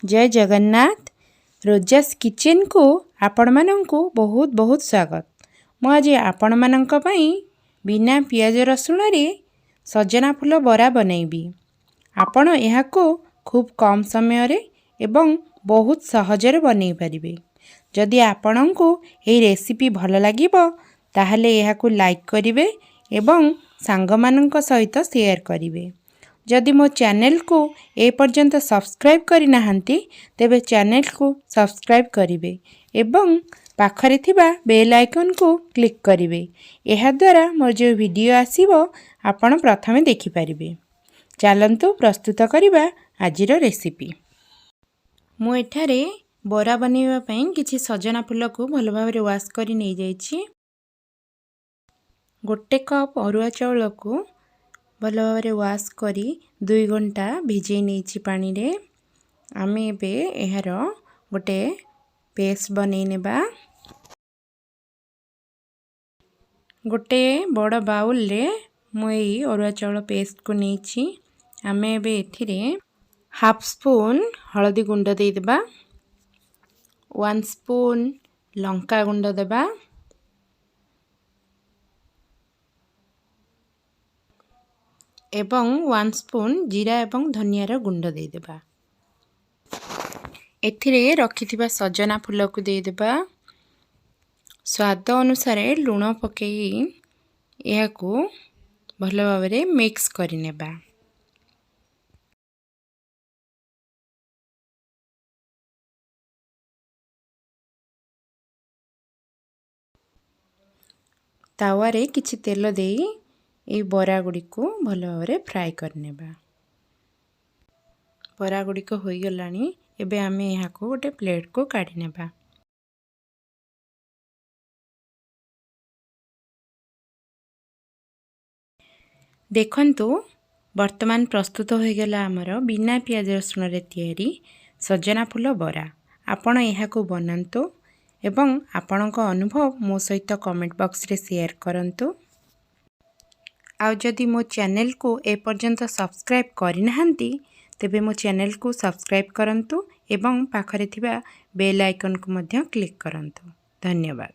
ଜୟ ଜଗନ୍ନାଥ। ରୋଜାସ୍ କିଚେନ୍କୁ ଆପଣମାନଙ୍କୁ ବହୁତ ବହୁତ ସ୍ୱାଗତ। ମୁଁ ଆଜି ଆପଣମାନଙ୍କ ପାଇଁ ବିନା ପିଆଜ ରସୁଣରେ ସଜନା ଫୁଲ ବରା ବନେଇବି। ଆପଣ ଏହାକୁ ଖୁବ୍ କମ୍ ସମୟରେ ଏବଂ ବହୁତ ସହଜରେ ବନେଇ ପାରିବେ। ଯଦି ଆପଣଙ୍କୁ ଏହି ରେସିପି ଭଲ ଲାଗିବ, ତାହେଲେ ଏହାକୁ ଲାଇକ୍ କରିବେ ଏବଂ ସାଙ୍ଗମାନଙ୍କ ସହିତ ସେୟାର କରିବେ। ଯଦି ମୋ ଚ୍ୟାନେଲକୁ ଏପର୍ଯ୍ୟନ୍ତ ସବସ୍କ୍ରାଇବ୍ କରିନାହାନ୍ତି, ତେବେ ଚ୍ୟାନେଲକୁ ସବସ୍କ୍ରାଇବ୍ କରିବେ ଏବଂ ପାଖରେ ଥିବା ବେଲ୍ ଆଇକନ୍କୁ କ୍ଲିକ୍ କରିବେ। ଏହାଦ୍ୱାରା ମୋର ଯେଉଁ ଭିଡ଼ିଓ ଆସିବ, ଆପଣ ପ୍ରଥମେ ଦେଖିପାରିବେ। ଚାଲନ୍ତୁ ପ୍ରସ୍ତୁତ କରିବା ଆଜିର ରେସିପି। ମୁଁ ଏଠାରେ ବରା ବନେଇବା ପାଇଁ କିଛି ସଜନା ଫୁଲକୁ ଭଲ ଭାବରେ ୱାଶ୍ କରି ନେଇଯାଇଛି। 1 କପ୍ ଅରୁଆ ଚାଉଳକୁ ଭଲ ଭାବରେ ୱାଶ୍ କରି 2 ଘଣ୍ଟା ଭିଜେଇ ନେଇଛି ପାଣିରେ। ଆମେ ଏବେ ଏହାର ଗୋଟେ ପେଷ୍ଟ ବନେଇ ନେବା। ଗୋଟେ ବଡ଼ ବାଉଲରେ ମୁଁ ଏଇ ଅରୁଆ ଚାଉଳ ପେଷ୍ଟକୁ ନେଇଛି। ଆମେ ଏବେ ଏଥିରେ ହାଫ୍ ସ୍ପୁନ୍ ହଳଦୀ ଗୁଣ୍ଡ ଦେଇଦେବା, 1 ସ୍ପୁନ୍ ଲଙ୍କା ଗୁଣ୍ଡ ଦେବା ଏବଂ 1 ସ୍ପୁନ୍ ଜିରା ଏବଂ ଧନିଆର ଗୁଣ୍ଡ ଦେଇଦେବା। ଏଥିରେ ରଖିଥିବା ସଜନା ଫୁଲକୁ ଦେଇଦେବା। ସ୍ୱାଦ ଅନୁସାରେ ଲୁଣ ପକାଇ ଏହାକୁ ଭଲ ଭାବରେ ମିକ୍ସ କରିନେବା। ତାୱାରେ କିଛି ତେଲ ଦେଇ ଏଇ ବରା ଗୁଡ଼ିକୁ ଭଲ ଭାବରେ ଫ୍ରାଏ କରିନେବା। ବରା ଗୁଡ଼ିକ ହୋଇଗଲାଣି। ଏବେ ଆମେ ଏହାକୁ ଗୋଟେ ପ୍ଲେଟ୍କୁ କାଢ଼ି ନେବା। ଦେଖନ୍ତୁ, ବର୍ତ୍ତମାନ ପ୍ରସ୍ତୁତ ହୋଇଗଲା ଆମର ବିନା ପିଆଜ ରସୁଣରେ ତିଆରି ସଜନା ଫୁଲ ବରା। ଆପଣ ଏହାକୁ ବନାନ୍ତୁ ଏବଂ ଆପଣଙ୍କ ଅନୁଭବ ମୋ ସହିତ କମେଣ୍ଟ ବକ୍ସରେ ସେୟାର କରନ୍ତୁ। ଆଉ ଯଦି ମୋ ଚ୍ୟାନେଲକୁ ଏପର୍ଯ୍ୟନ୍ତ ସବସ୍କ୍ରାଇବ୍ କରିନାହାନ୍ତି, ତେବେ ମୋ ଚ୍ୟାନେଲକୁ ସବସ୍କ୍ରାଇବ୍ କରନ୍ତୁ ଏବଂ ପାଖରେ ଥିବା ବେଲ୍ ଆଇକନ୍କୁ ମଧ୍ୟ କ୍ଲିକ୍ କରନ୍ତୁ। ଧନ୍ୟବାଦ।